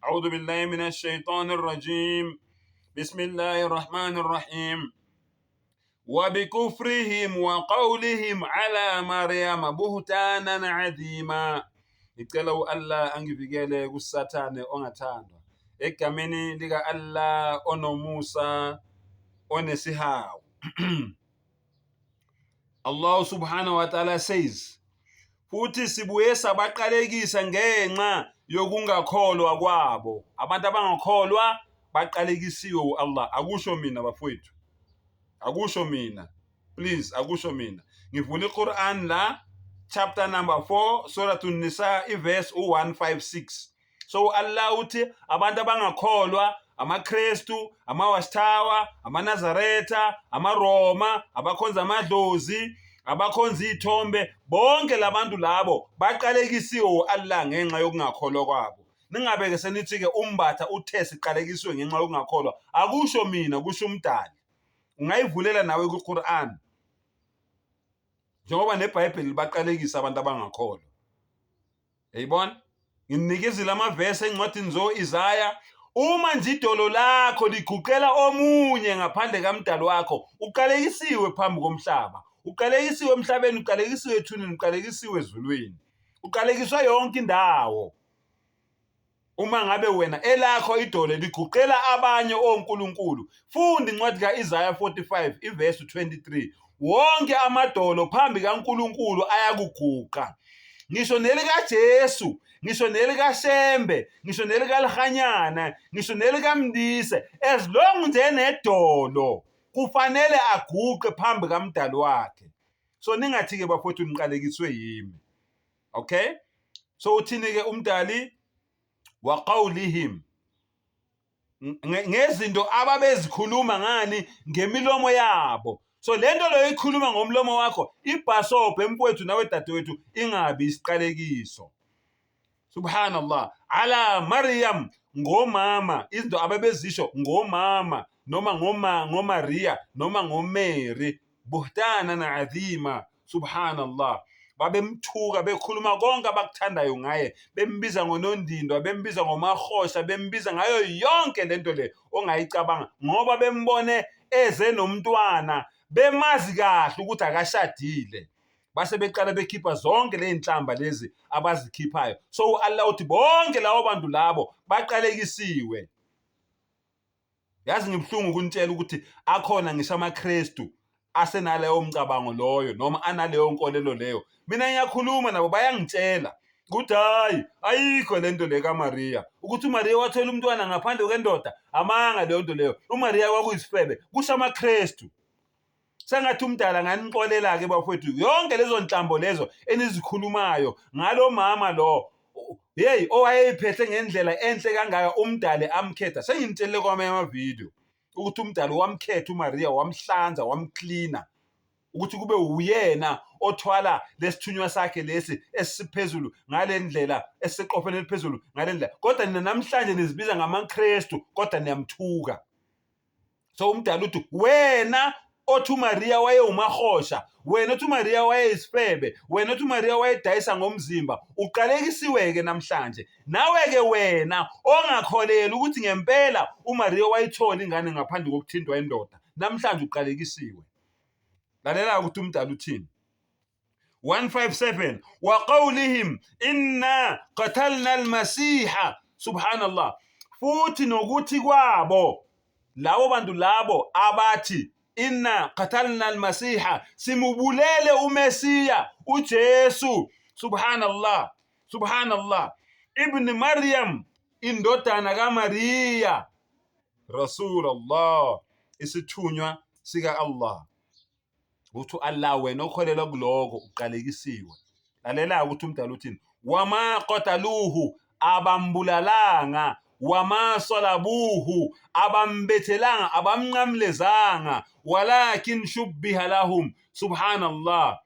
A'udhu billahi minash shaitani rrajim. Bismillahir rahmanir rahim. Wa bikufrihim wa qawlihim ala Maryama buhtanan adhima. Ngicela u-Allah angivikele kuSathane ongathandwa. Egameni lika Allah onomusa onesihawu. Allah subhanahu wa ta'ala says, futhi sibuye sabaqalekisa ngenxa yokungakholwa kwabo. Abantu abangakholwa baqalekisiwe u-Allah. Akusho mina bafowethu, akusho mina, please, akusho mina. Ngivula iQuran la, chapter number 4, Surah An-Nisa, iverse u-156. So Allah uthi abantu abangakholwa, amaKristu, amaWatchtower, amaNazaretha, amaRoma, abakhonza amadlozi, abakhonza iy'thombe, bonke labantu labo baqalekisiwe u-Allah ngenxa yokungakholwa kwabo. Ningabe-ke senithi-ke uMbatha uthe siqalekisiwe ngenxa yokungakholwa. Akusho mina, kusho uMdali. Ungayivulela nawe kwi-Quran, njengoba neBhayibheli libaqalekisa abantu abangakholwa. Yayibona? Nginikezile amavesi encwadini zo-Isaya. Uma nje idolo lakho liguqela omunye ngaphandle kamdali wakho, uqalekisiwe phambi komhlaba. Uqalekisiwe emhlabeni, uqalekisiwe ethuneni, uqalekisiwe ezulwini. Uqalekiswa yonke indawo. Uma ngabe wena elakho idolo liguqela abanye onkulunkulu, funda incwadi ka-Isaya 45 ivesi 23. Wonke amadolo phambi kaNkulunkulu ayakuguqa. Ngisho nelikaJesu, ngisho nelikaShembe, ngisho nelikaLihanyana, ngisho nelikaMndise, as long nje enedolo kufanele aguqe phambi kamdali wakhe. So ningathi-ke bafowethu niqalekiswe yimi. Okay, so uthini ke umdali? Wa qawlihim, ngezinto ababezikhuluma ngani? Ngemilomo yabo. So lento leyo ikhuluma ngomlomo wakho, ibhasobhe mfowethu nawe dadewethu, ingabi isiqalekiso. Subhanallah. Ala Maryam, ngomama, izinto ababezisho ngomama noma ngoma ngoMaria noma ngoMary, buhtana na adhima. Subhanallah. Babemthuka, bekhuluma konke abakuthandayo ngaye, bembiza ngonondindwa, bembiza ngomahosha, bembiza ngayo yonke lento le ongayicabanga, ngoba bembone eze nomntwana, bemazi kahle ukuthi akashadile. Base beqala bekhipha zonke ley'nhlamba lezi abazikhiphayo. So u-Allah uthi bonke labo bantu labo baqalekisiwe. Yazi ngibuhlungu ukunitshela ukuthi akhona ngisho amaKristu asenaleyo mcabango loyo noma analeyo nkolelo leyo. Mina ngiyakhuluma nabo, bayangitshela ukuthi hayi, ayikho lento le kaMaria, ukuthi uMaria wathola umntwana ngaphandle kwendoda, amanga leyo nto leyo, uMaria kwakuyisifebe, kusho amaKristu. Sengathi umdala nganixolela-ke bafowethu yonke lezo nhlambo lezo enizikhulumayo ngalo mama lo, hey, owayeyiphethe ngendlela enhle kangaka, umdali amkhetha. Senginitshelile kwamanye amavidiyo ukuthi umdali wamkhetha uMaria, wamhlanza, wamklina ukuthi kube uyena othwala lesithunywa sakhe lesi esiphezulu ngale ndlela, esiseqophelweni eliphezulu ngale ndlela. Kodwa nina namhlanje nizibiza ngamaKristu, kodwa niyamthuka. So umdala uthi wena othi uMaria wayewumahosha, wena othi uMaria wayeyisifebe, wena othi uMaria wayedayisa ngomzimba, uqalekisiwe-ke namhlanje. Nawe-ke wena ongakholelwa ukuthi ngempela uMaria wayithola ingane ngaphandle kokuthintwa indoda, namhlanje uqalekisiwe. Lalela ukuthi umdala uthini. 157 wa qawlihim inna qatalna almasiha. Subhanallah. Futhi nokuthi kwabo labo bantu labo abathi inna qatalna almasiha, simubulele uMesiya uJesu. Subhanallah, subhanallah. Ibn Maryam, indodana kaMaria, Rasulullah, isithunywa sika Allah. Uthi Allah, wena okholelwa kuloko uqalekisiwe. Lalela ukuthi umdala uthini. Wama qataluhu, abambulalanga, wama salabuhu, abambethelanga, abamnqamlezanga, walakin shubbiha lahum. Subhanallah.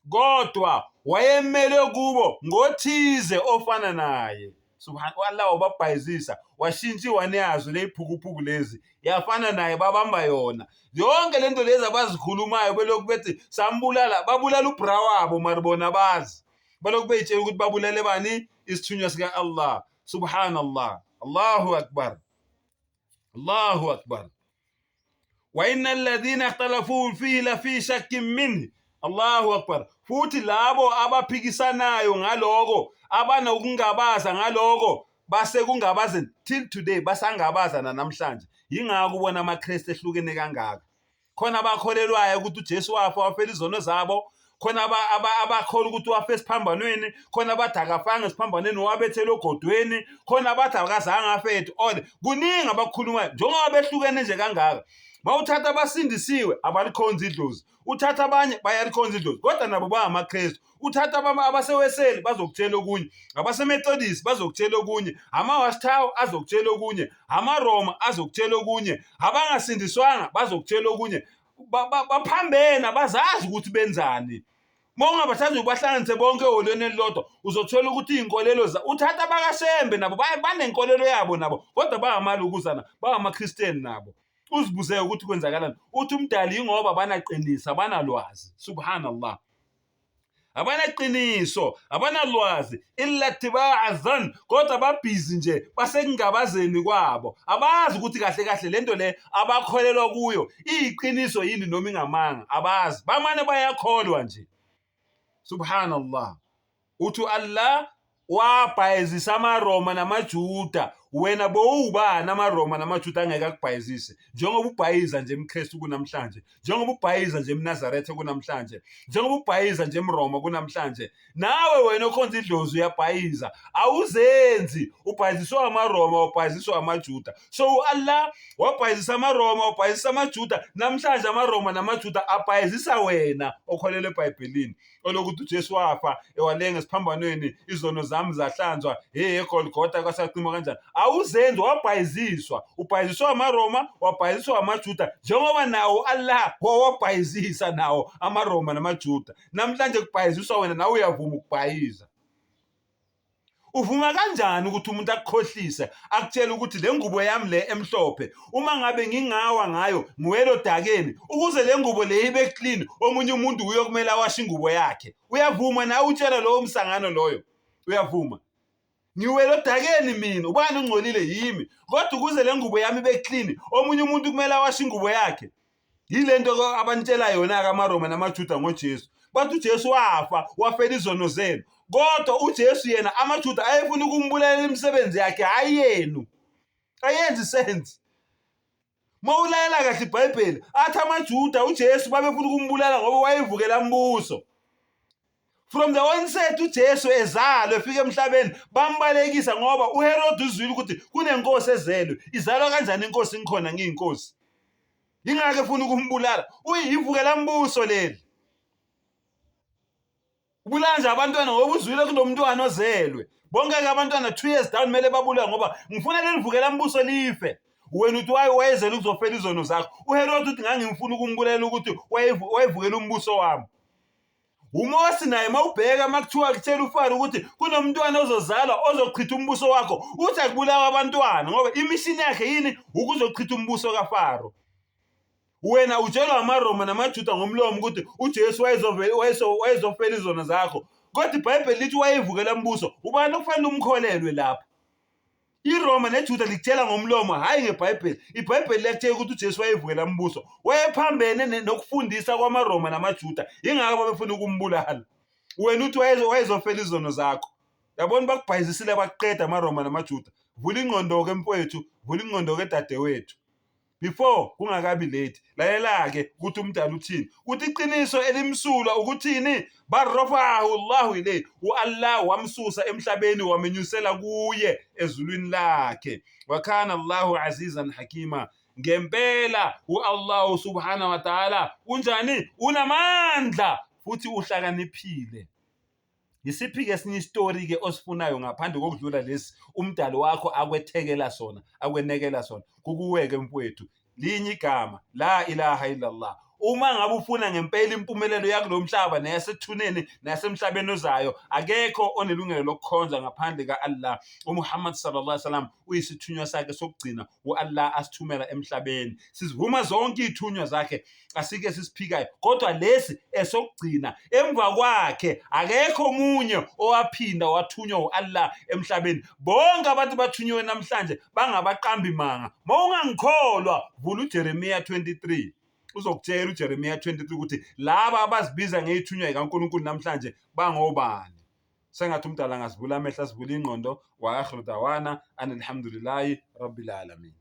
Kodwa wayemele kubo ngothize ofana naye. Subhan Allah, wababhayizisa, washintsha iwani yazo leyiphukuphuku lezi yafana naye, babamba yona yonke lento lezi abazikhulumayo, belokhu bethi sambulala, babulala ubra wabo, mari bona bazi, balokhu beyitshela ukuthi babulale bani? Isithunywa sika Allah. Subhanallah. Allahu akbar, Allahu akbar. Wa inna alladhina ikhtalafu fihi la fi shakkin minhu. Allahu akbar. Futhi labo abaphikisanayo ngaloko, abanokungabaza ngaloko, basekungabazeni till today, basangabaza namhlanje. Yingakho ubona amaKristu ehlukene kangaka. Khona abakholelwayo ukuthi uJesu wafa wafela izono zabo, khona abakholwa ukuthi wafa esiphambanweni, khona abathi akafanga esiphambanweni wabethelwa ogodweni, khona abathi akazange afe at all. Kuningi abakukhulumayo njengoba behlukene nje kangaka. Mawuthatha abasindisiwe abalikhonzi idlozi, uthatha abanye bayalikhonza idlozi, kodwa nabo bangamaKristu. Uthatha abaseweseli bazokutshela okunye, abaseMethodist bazokutshela okunye, ama-Watchtower azokutshela okunye, amaRoma azokutshela okunye, abangasindiswanga bazokutshela okunye. Baphambene, abazazi ukuthi benzani. Uma ungabathathi ubahlanganise bonke ehholweni elilodwa uzothola ukuthi iy'nkolelo uthatha abakaShembe nabo banenkolelo yabo nabo, kodwa bangamalukuzana, bangamaKristeni nabo. Uzibuze ukuthi kwenzakalani, uthi umdali yingoba abanaqiniso, abanalwazi. Subhanallah, abanaqiniso, abanalwazi, illa tibaa dhan, kodwa babhizi nje basekungabazeni kwabo, abazi ukuthi kahle kahle lento le abakholelwa kuyo iyiqiniso yini noma ingamanga, abazi, bamane bayakholwa nje. Subhanallah. Uthi Allah wabhayizisa amaRoma namaJuda, wena bowubani amaRoma namaJuda angeke akubhayizise? Njengoba ubhayiza nje emKristu kunamhlanje, njengoba ubhayiza nje emNazaretha kunamhlanje, njengoba ubhayiza nje emRoma kunamhlanje, nawe wena okhonza idlozi uyabhayiza, awuzenzi, ubhayiziswa amaRoma, ubhayiziswa amaJuda. So u-Allah wabhayizisa amaRoma, wabhayizisa amaJuda, namhlanje amaRoma namaJuda abhayizisa wena okholelwa eBhayibhelini olokuthi uJesu wafa ewalenga esiphambanweni, izono zami zahlanzwa, hey eGolgotha kwasacima kanjani. Awuzenzi, wabhayiziswa, ubhayiziswa amaRoma, wabhayiziswa amaJuda, njengoba nawo Allah wawabhayizisa nawo amaRoma namaJuda. Namhlanje kubhayiziswa wena, nawe uyavuma ukubhayiza. Uvuma kanjani ukuthi umuntu akukhohlise, akutshele ukuthi le ngubo yami le emhlophe uma ngabe ngingawa ngayo ngiwele odakeni, ukuze le ngubo le ibe clean omunye umuntu uyokumele awashe ingubo yakhe? Uyavuma nawe utshela lowo msangano loyo? Uyavuma? Ngiwele odakeni mina, ubani ungcolile? Yimi. Kodwa ukuze le ngubo yami ibe clean omunye umuntu kumele awashe ingubo yakhe. Yile nto abanitshela yona-ke amaRoma namaJuda ngoJesu. Bathi uJesu wafa, wafela izono zenu. Kodwa uJesu yena amaJuda ayefuna ukumbulalela imisebenzi yakhe, hhayi yenu. Ayenzi sense. Uma ulalela kahle iBhayibheli, athi amaJuda uJesu babefuna ukumbulala ngoba wayevukela mbuso. From the onset uJesu ezalwe efika emhlabeni bambalekisa ngoba uHerode uzwile ukuthi kunenkosi ezelwe. Izalwa kanjani inkosi ngikhona ngiyinkosi? Yingakho efuna ukumbulala. Uyivukela mbuso leli. Ubulala nje abantwana ngoba uzwile kunomntwana ozelwe. Bonke-ke abantwana 2 years down kumele babulawe ngoba ngifuna leli vukela mbuso life. Wena uthi wayezela ukuzofela izono zakho. UHerode uthi ngangimfuna ukumbulala ukuthi wayevukela umbuso wami. UMose naye mawubheka makuthiwa kutshela uFaro ukuthi kunomntwana ozozalwa ozochitha umbuso wakho, uthi akubulawa abantwana ngoba imishini yakhe yini? Ukuzochitha umbuso kaFaro. Wena utshelwa amaRoma namaJuda ngomlomo ukuthi uJesu wayezofela izono zakho, kodwa iBhayibheli lithi wayevukela umbuso. Ubani okufanele umkholelwe lapho? IRoma neJuda likutshela ngomlomo, hhayi ngeBhayibheli. IBhayibheli liyakutshela ukuthi uJesu wayevukela umbuso, wayephambene nokufundisa kwamaRoma namaJuda, yingakho babefuna ukumbulala. Wena uthi wayezofela izono zakho. Yabona, bakubhayizisile bakuqeda amaRoma namaJuda. Vula ingqondo-ke mfowethu, vula ingqondo-ke dadewethu. Before kungakabi late, lalela-ke ukuthi umdala uthini. Uthi iqiniso elimsulwa ukuthini? Barafahu Allahu ilayhi, u-Allah wamsusa emhlabeni wamenyusela kuye ezulwini lakhe. Wakana Allahu azizan hakima, ngempela u-Allah subhanahu wa ta'ala unjani? Unamandla futhi uhlakaniphile. Yisiphi-ke esinye isitori-ke osifunayo ngaphandle kokudlula lesi umdali wakho akwethekela sona, akwenekela sona? Kukuwe-ke mfowethu, linye igama, la ilaha illallah. Uma ngabe ufuna ngempela impumelelo yakulo mhlaba neyasethuneni nasemhlabeni ozayo, akekho onelungelo lokukhonza ngaphandle ka-Allah. UMuhammad sallallahu alaihi wasallam uyisithunywa sakhe sokugcina u-Allah asithumela emhlabeni. Sizivuma zonke iy'thunywa zakhe, asike sisiphikayo, kodwa lesi esokugcina. Emva kwakhe akekho omunye owaphinda wathunywa u-Allah emhlabeni. Bonke abantu bathunyiwe namhlanje bangabaqambi manga. Mawungangikholwa, vula uJeremiya 23. Uzokutshela uJeremiya 23 ukuthi laba abazibiza ngeyithunywa zikaNkulunkulu namhlanje bangobani. Sengathi umdala angasivula amehlo asivule ingqondo. Wa akhiru dawana anilhamdulillahi rabbil alamin.